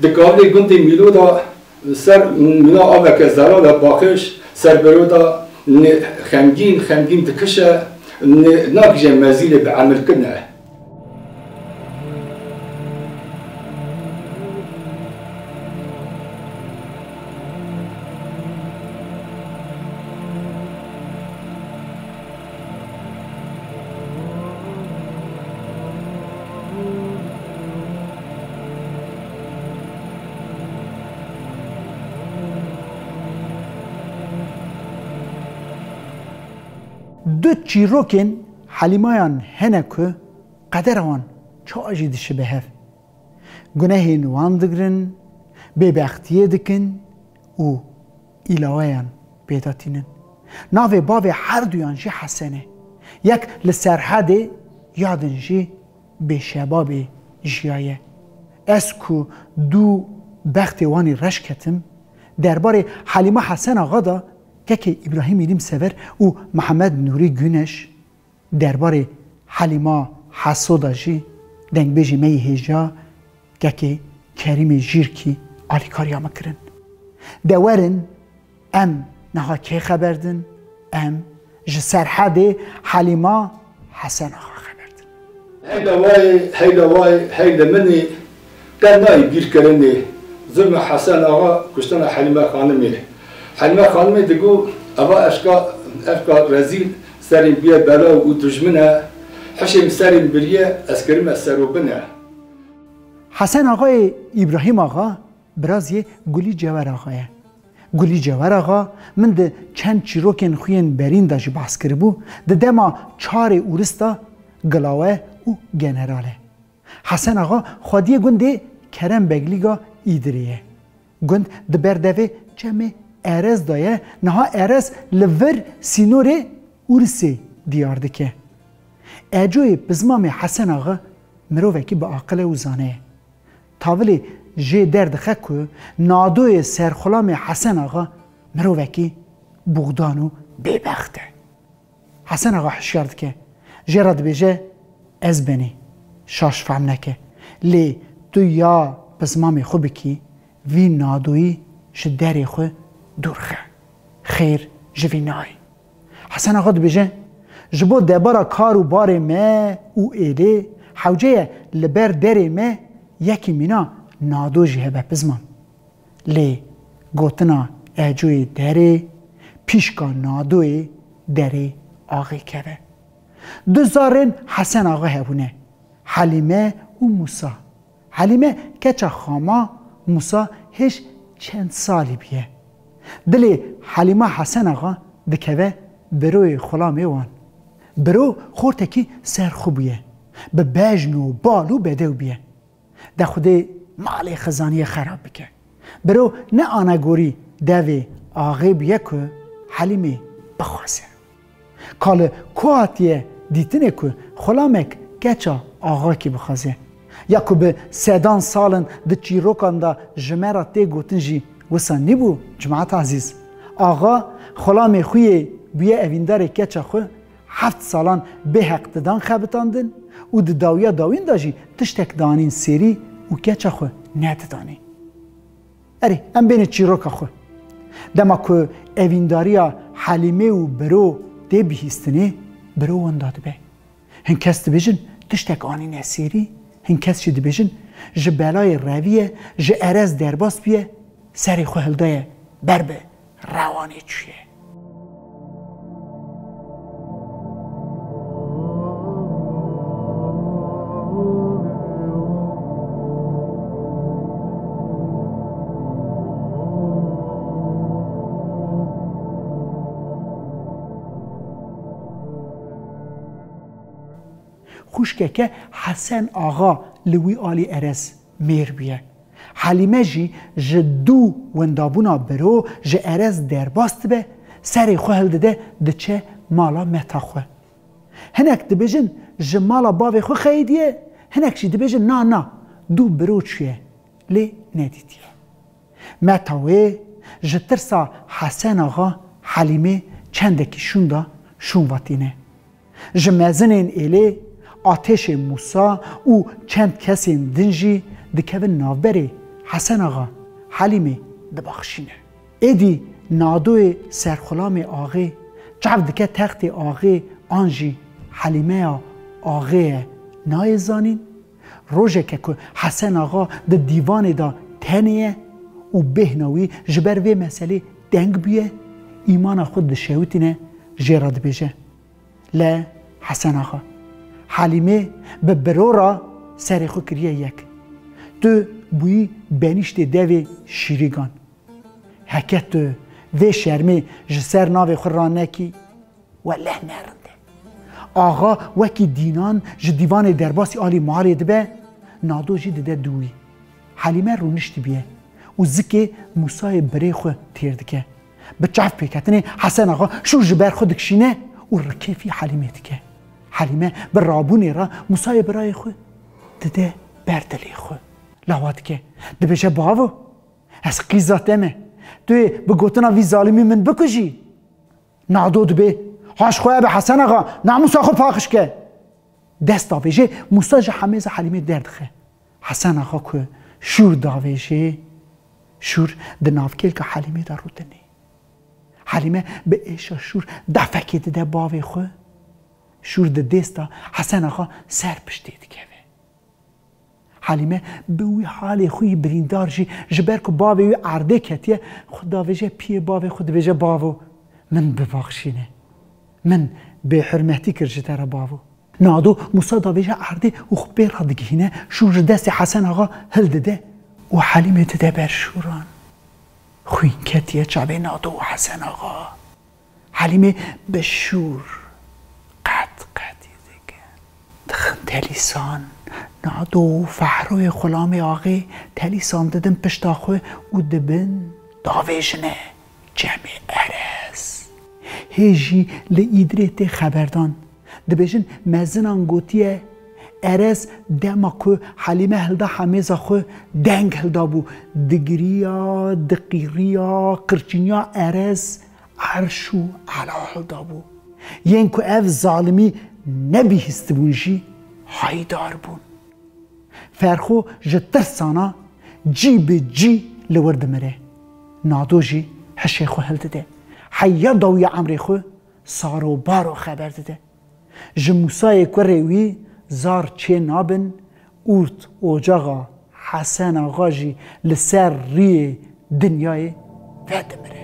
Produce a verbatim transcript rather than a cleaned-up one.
Di kavlê gundê Mîlo de ser mîna aveke zelal e, baqij ser bero de ne xemgîn, xemgîn dikişe, ne nakije mezîlê bi emilkirin e. Du çîrokên Helîmayan hene ku qedera wan çawa jî dişibe hev. Gunehên wan digirin, bêbextiyê dikin û îlaweyan pêda tînin. Navê bavê herduyan jî Hesen e. Yek li Serhedê, ya din jî Bêşebabê jiyaye. Ez ku dû bextê wan ê reş ketim, derbarê Helîma Hesen Axa de kekê Îbrahîm Îlîm Sever û Mihemed Nûrî Guneş, derbarê Helîma Heso de jî dengbêjê me yê hêja kekê Kerîmê Jîrkî alîkariya me kirin. De werin em niha kê xeber din? Em ji Serhedê Helîma Hesen Axa xeber din. Heyla wayê, heyla wayê, heyla min ê, te nayê bîrkirinê, zulmê Hesen Axa, kuştina Helîme Xanimê. Helîme Xanimê digo, eva eşka, evka rezîl serê bûye bela û dijmin e, hişê min serê min biriye, ez kirime serobin e. Hesen Axayê Îbrahîm Axa, biraziyê Gulî Cewer Axa ye. Gulî Cewer Axa, min di çend çîrokên xwe yên berîn de jî behs kiribû, di dema çarê Ûris de gilawe û general e. Hesen Axa xwediyê gundê Kerem Beglîga Îdirê ye. Gund di ber devê çemê Erez de ye, niha Erez li vir sînorê Ûrisê diyar dike. Ecoyê pizmamê Hesen Axa mirovekî bi aqil e û zane ye. Tavilê jê derdixe ku nadoyê serxulamê Hesen Axa mirovekî buxdan û bêbext e. Hesen Axa hişyar dike, jê re dibêje, ez benî, şaş fehm neke. Lê tu ya pizmamê xwe bikî, vî nadoyî ji derê xwe dûr xe. Xêr ji vî nayê. Hesen Axa dibêje, ji bo debara kar û barê me û êlê, hewce ye li ber derê me yekî mîna nado jî hebe pizman. Lê gotina ecoyê derê, pîşka nadoyê derê axê keve. Du zarên Hesen Axa hebûne, Helîme û Mûsa. Helîme keça xama, Mûsa hêj çend salî bûye. Dilê Helîma Hesen Axa dikeve biroyê xulamê wan. Biro xortekî serxwe bûye. Bi bejn û bal û bedew bûye. De Xwedê malê xizaniyê xerab bike. Biro ne anegorî devê axê bûye ku Helîmê bixwaze. Ka li ku hatiye dîtinê ku xulamek keça axakî bixwaze? Ya ku bi sedan sal in di çîrokan de ji me re tê gotin jî wisa nîbû, cemaeta ezîz. Axa xulamê xwe yê bûye evîndarê keça xwe, heft salan bêheq didan xebitandin û di dawiya dawîn de jî tiştek danîn sêrî û keça xwe nedidanî. Erê, em bêne çîroka xwe. Dema ku evîndariya Helîmê û Biro tê bihîstinê, Biro wenda dibe. Hin kes dibêjin tiştek anîne sêrî, hin kes jî dibêjin ji belayê reviye, ji Erez derbas bûye, serê xwe hildaye ber bi rewanê çûye. Xwişkeke Hesen Axa li wî alî Erez mêr bûye. Helîme jî ji dû wendabûna Biro ji Erez derbas dibe, serê xwe hildide, diçe mala meta xwe. Hinek dibêjin ji mala bavê xwe xeyidiye, hinek jî dibêjin na, na, dû Biro çûye, lê nedîtiye. Meta wê ji tirsa Hesen Axa Helîmê çendekî şûnda şûnvatîne. Ji mezinên êlê Ateşê Mûsa û çend kesên din jî dikevin navberê Hesen Axa, Helîmê dibaxşîne. Êdî Nadoyê serxulamê axê çav dike textê axê an jî Helîmeya axê ye nayê zanîn. Rojeke ku Hesen Axa di dîvanê de tenê ye û bêhna wî ji ber vê meselê teng bûye, îmana xwe dişewitîne, jê re dibêje: Le Hesen Axa, Helîmê bi biro re serê xwe kiriye yek. Tu bûyî benîştê devê Şîrîgan. Heke tu vê şermê ji ser navê xwe ranekî, weleh ne rind e. Axa wekî dînan ji dîvanê derbasî alî malê dibe, Nado jî dide dû wî. Helîme rûniştî bûye û zikê Mûsayê birê xwe têr dike. Bi çav pêketinê Hesen Axa şûr ji ber xwe dikişîne û rikêfî Helîmê dike. Helîme bi rabûnê re Mûsayê birayê xwe dide ber dilê xwe. Lawa dike. Dibêje: Bavo, ez qîza te me. Tu yê bi gotina vî zalimî min bikujî? Nado dibê: Haş xwe be Hesen Axa, namûsa xwe paqij ke. Dest davêjê Mûsa ji hemêza Helîmê derdixe. Hesen Axa ku şûr davêjê, şûr di navkêlka Helîmê de rûdinê. Helîme bi êşa şûr defekê dide bavê xwe. Şûr di dêsta Hesen Axa ser piştê dikeve. Helîme bi wî halê xwe yî birîndar jî, ji ber ku bavê wî erdê ketiye, xwe davêje piyê bavê xwe, dibêje: Bavo, min bibaxşîne. Min bêhurmetî kir ji te re, bavo. Nado Mûsa davêje erdê û xwe pê re digihîne, şûr ji destê Hesen Axa hildide û Helîmê dide ber şûran. Xwîn ketiye çavê Nado û Hesen Axa. Helîmê bi şûr qet qetî dike. Dixin telîsan. Nado û Fehroyê xulamê axê telîsan didin pişta xwe û dibin davêjine çemê Erez. Hê jî li Îdirê tê xeberdan. Dibêjin mezinan gotiye, Erez dema ku Helîme hilda hemêza xwe deng hildabû, digiriya, diqîriya, qirçîniya Erez erş û ela hildabû. Yên ku ev zalimî nebihîstibûn jî haydar bûn. Ferxo ji tirsana cî bi cî li wir dimire. Nado jî hişê xwe hildide. Heya dawiya emrê xwe saro baro xeber dide. Ji Mûsayê kurê wî zar çê nabin, ûrt ocaxa Hesen Axa jî li ser riyê dinyayê vedimire.